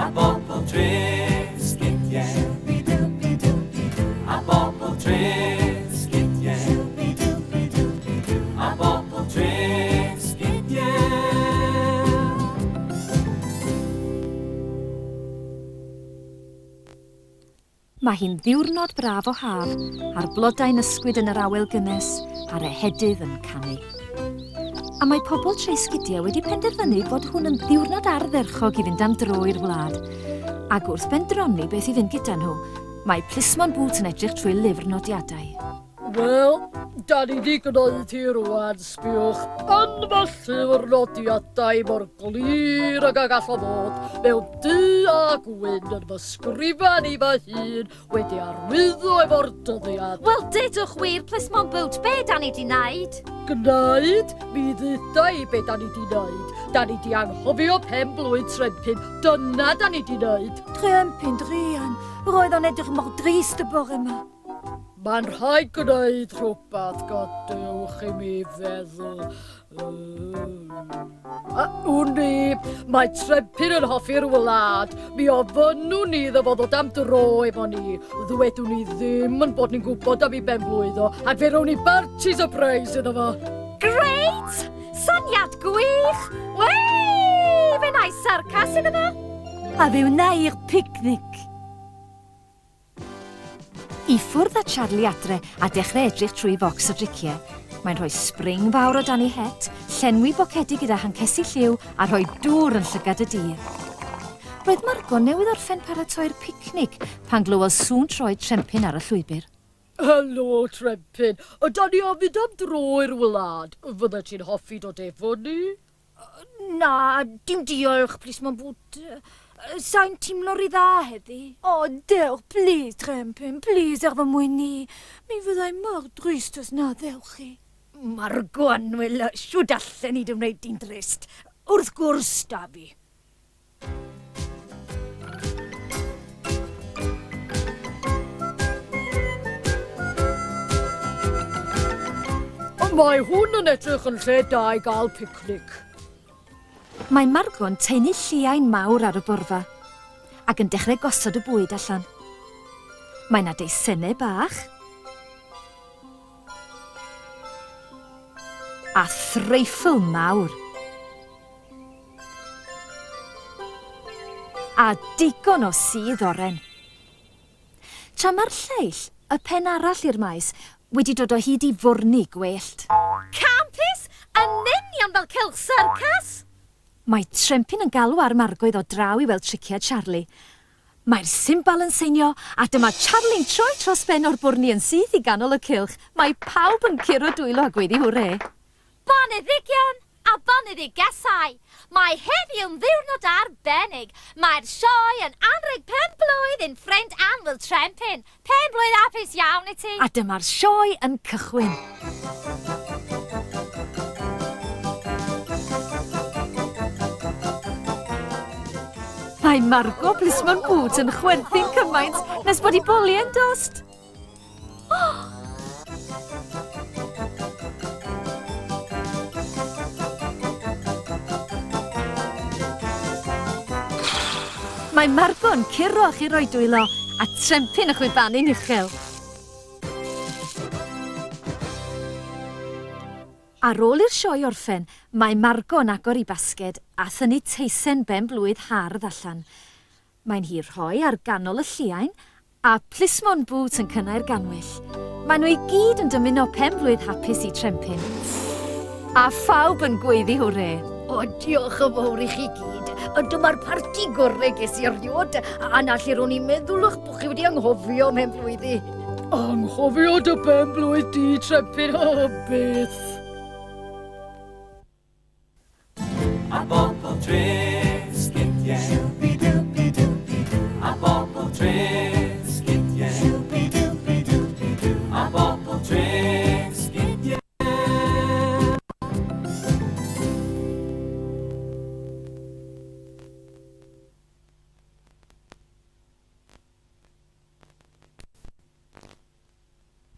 A bobl Tresgidiau. A bobl Tresgidiau. A bobl Tresgidiau. Mae hi'n ddiwrnod braf o haf, a'r blodau'n ysgwyd yn yr awel gynnes, a'r ehedydd yn canu. A mae pobl Treisgidiau wedi penderfynu bod hwn yn ddiwrnod ardderchog i fynd am dro i'r wlad. Ac wrth bendroni beth i fynd gyda nhw, mae Plismon Bŵt yn edrych trwy lyfr nodiadau. Wel, da ni di gwneud hi rwan, sbiwch, yn fy llyfr nodiadau mor glir ag a gall o fod, mewn du a gwyn yn fy sgrifen i fy hun wedi arwyddo efo'r dyddiad. Wel, dudwch wir, Plismon Boot, be da ni di wneud? Gwneud? Mi dduda i be da ni di wneud. Da ni di anghofio pen blwydd Trempyn, dyna da ni di wneud. Trempyn, druan, roedd o'n edrych mor drist y bore yma. Mae'n rhaid gwneud rhywbeth, gadewch i mi feddwl. A wn i, mae Trempyn yn hoffi'r wlad. Mi ofynnwn ni iddo fo ddod am dro efo ni. Ddwedwn ni ddim yn bod ni'n gwybod am ei ben-blwydd o, ac fe rown ni barti surprise iddo fo. Great! Syniad gwych! Wei! Fe wna i syrcas iddo fo. A fe wna i'r picnic. I ffwrdd â Charlie adre a dechrau edrych trwy focs o driciau. Mae'n rhoi spring fawr o dan ei het, llenwi bocedi gyda hancesi lliw a rhoi dŵr yn llygad y dydd. Roedd Margo newydd orffen paratoi'r picnic pan glywodd sŵn troed trempyn ar y llwybr. Helo, Trempyn. Ydan ni am fynd am dro i'r wlad. Fyddet ti'n hoffi dod efo ni? Na, dim diolch, plismon Bŵt. Sa i'n teimlo rhy dda heddi. O, dewch, plîs, Trempyn, plîs, er fy mwyn i. Mi fydda i mor drist os na ddewch chi. Margo annwyl, shwd allen i dy wneud di'n drist? Wrth gwrs, da fi. Mae hwn yn edrych yn lle da i gael picnic. Mae Margo'n taenu lliain mawr ar y borfa ac yn dechrau gosod y bwyd allan. Mae 'na deisennau bach a threiffl mawr. A digon o sudd oren. Tra mae'r lleill, y pen arall i'r maes, wedi dod o hyd i fwrni gwellt. Campus! Yn union fel cylch syrcas! Mae Trempyn yn galw ar Margo i ddod draw i weld triciau Charlie. Mae'r simbal yn seinio, a dyma Charlie'n troi tros ben o'r bwrni yn syth i ganol y cylch. Mae pawb yn curo dwylo a gweiddi hwrê. Boneddigion! A boneddigesau! Mae heddiw'n ddiwrnod arbennig. Mae'r sioe yn anrheg pen-blwydd i'n ffrind annwyl Trempyn. Pen-blwydd hapus iawn i ti! A dyma'r sioe yn cychwyn. Mae Margo Plismon Bŵt yn chwerthin cymaint nes bod 'i boliau'n dost. Mae Margo'n curo a churo'i dwylo a trempyn y chwibanu'n uchel. Ar ôl i'r sioe orffen, mae Margo'n agor ei basged a thynnu teisen ben-blwydd hardd allan. Mae'n hi rhoi ar ganol y lliain, a plismon bŵt yn cynnau'r gannwyll. Maen nhw i gyd yn dymuno pen-blwydd hapus i Trempyn. A phawb yn gweiddi hwrê! O, diolch yn fawr i chi gyd. Dyma'r parti gorau ges i erioed, a na lle ro'n i'n meddwl eich bod chi wedi anghofio mhen blwydd i. Anghofio dy ben-blwydd di, Trempyn, o, byth!